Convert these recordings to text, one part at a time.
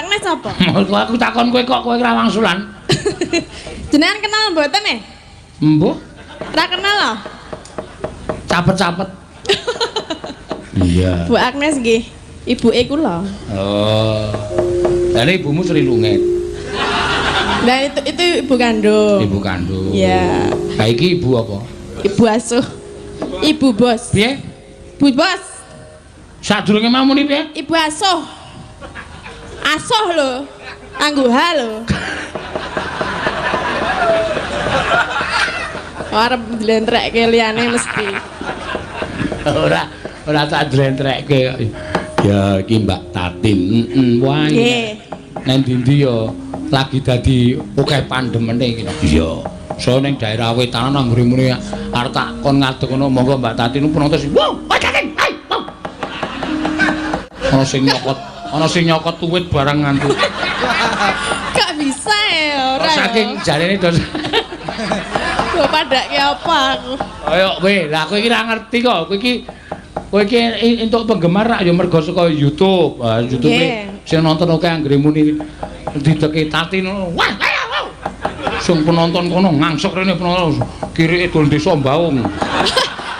Agnes sapa? Aku takon kowe kok kowe ora wangsulan. Jenengan kenal mboten e? Mbuh, Ora kenal lho. Capet-capet. Iya. Bu Agnes nggih, ibuke kula. Oh. Lah ibumu Sri Lunget. Nah itu ibu kandung. Ibu kandung. Iya. Lah iki ibu apa? Ibu asuh. Ibu bos. Piye? Bu bos. Sadurunge mau muni piye? Ibu asuh. Asuh lho. Anggo H lho. Arep njlentrekke liyane mesti. Ora tak jlentrekke. Ya iki Mbak Tatin. Heeh, wah. Nggih. Nang ndi-ndi ya lagi dadi akeh pandemene iki. Iya. So ning daerah wetanan anggere muni arep tak kon ngadeg ngono monggo Mbak Tatin penonton sing wow, Mbak Tatin. Hai. Wow. Ana sing nyokot tuwit barang nganti. Kok bisa ya ora. Saking jarene dos. Kok padake apa aku? Ayo kowe, lah kowe iki ora ngerti kok. Kowe iki entuk penggemar rak ya mergo saka YouTube. Ah, YouTube sing nonton akeh anggere muni dideke Tatin ngono. Wah, ayo, wow. Sing penonton kono ngangsek rene penonton kirike dol desa Mbaung.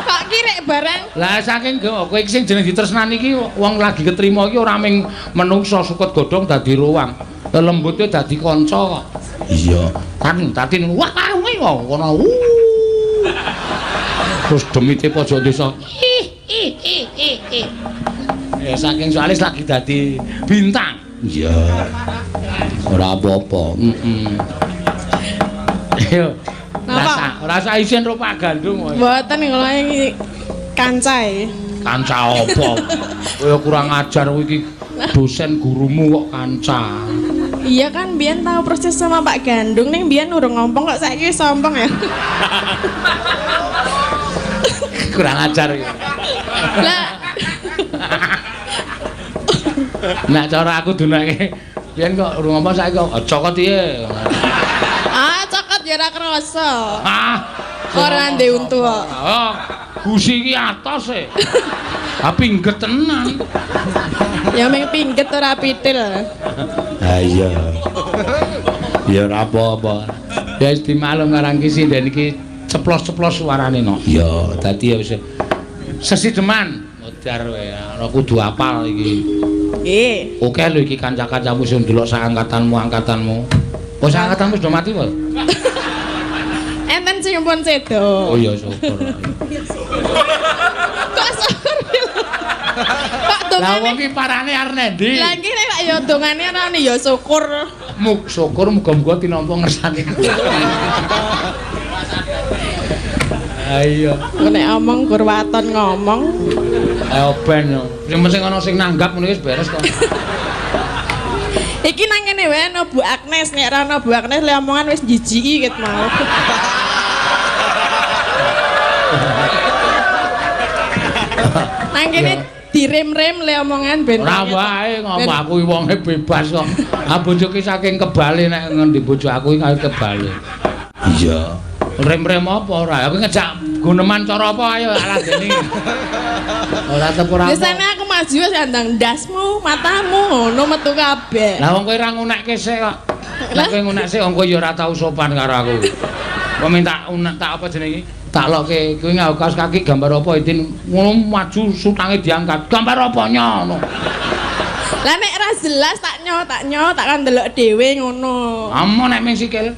Kok kirek barang? Lah saking kowe iki sing jeneng ditresnani iki wong lagi ketrima iki ora ming menungsa suket godhong dadi ruang. Lelembute dadi kanca kok. Iya. Kan Tatin wah kowe kono. Terus demite pojok desa. Ih ih ih ih ih. Ya saking soalé lagi dadi bintang. Iya. Ora apa-apa. Heeh. Ayo. Napa? Rasa isin ro Pak Gandung kowe. Mboten kula iki kanca iki. Kanca apa? Kowe kurang ajar kowe iki dosen gurumu kok kanca. Iya kan biyen tahu proses sama Pak Gandung ning biyen urung ngompong kok saiki wis sombong ya. Kurang ajar iki. Lah Nek cara aku dunake biyen kok urung ngomong saiki kok cokot piye. Ah, cokot ya ora krasa. Ah, ora ndek untu kok. Oh, gusi iki atos e. Ha pingget tenan. Ya ming pingget ora pitil. Ha iya. Ya ora apa-apa. Ya wis dimaklum karang iki sinden iki ceplos-ceplos suarane no. Iya, dadi ya wis sesideman modar kowe ana kudu apal iki. Nggih. Oke lho iki kanca-kancamu sing ndelok sak angkatanmu. Oh, sak angkatanmu sudah mati, Bos? Enten sing pun sedo. Oh iya syukur. Kok syukur? Pak Lah dongane. wong iki parane arep nendi? Lah iki nek ya dongane ora ya syukur. Mug syukur muga-muga tinampa ngersane Gusti. Ayo. Nek omong gur waton ngomong. Ayo ben yo. Sing penting ana sing nanggap ngono wis beres kok. Iki nang kene wae ana Bu Agnes, nek ora ana Bu Agnes le omongan wis jijiki ket mau. Nang kene direm-rem le omongan ben. Ora wae ngomong aku iki wonge bebas kok. Ah bojoku saking kebale nek ngendi bojo aku iki kaya kebale. Iya. Rem-rem apa ora? Aku ngejak guneman cara apa ayo aladene. Ora tep ora. Biasane aku maju wis andang ndasmu, matamu ngono metu kabeh. Lah wong kowe ora ngunekke sik kok. Lah kowe ngunek sik wong kowe ya ora tau sopan karo aku. Kowe minta unek tak apa jenenge iki? Tak lokke kowe nggawe kaos kaki gambar apa Idin ngono maju sutange diangkat. Gambar apa nyo ngono. Lah nek ora jelas tak nyo tak kan ndelok dhewe ngono. Amo nek ming sikil.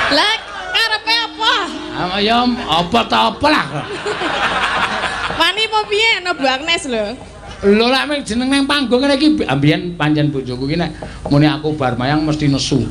Lah karepe apa? Ah ya apa ta apa lah. Wani apa piye ana Bu Agnes lho. Lho lek ming jeneng nang panggung ngene iki mbiyen pancen bojoku iki nek muni aku bar mayang mesti nesu.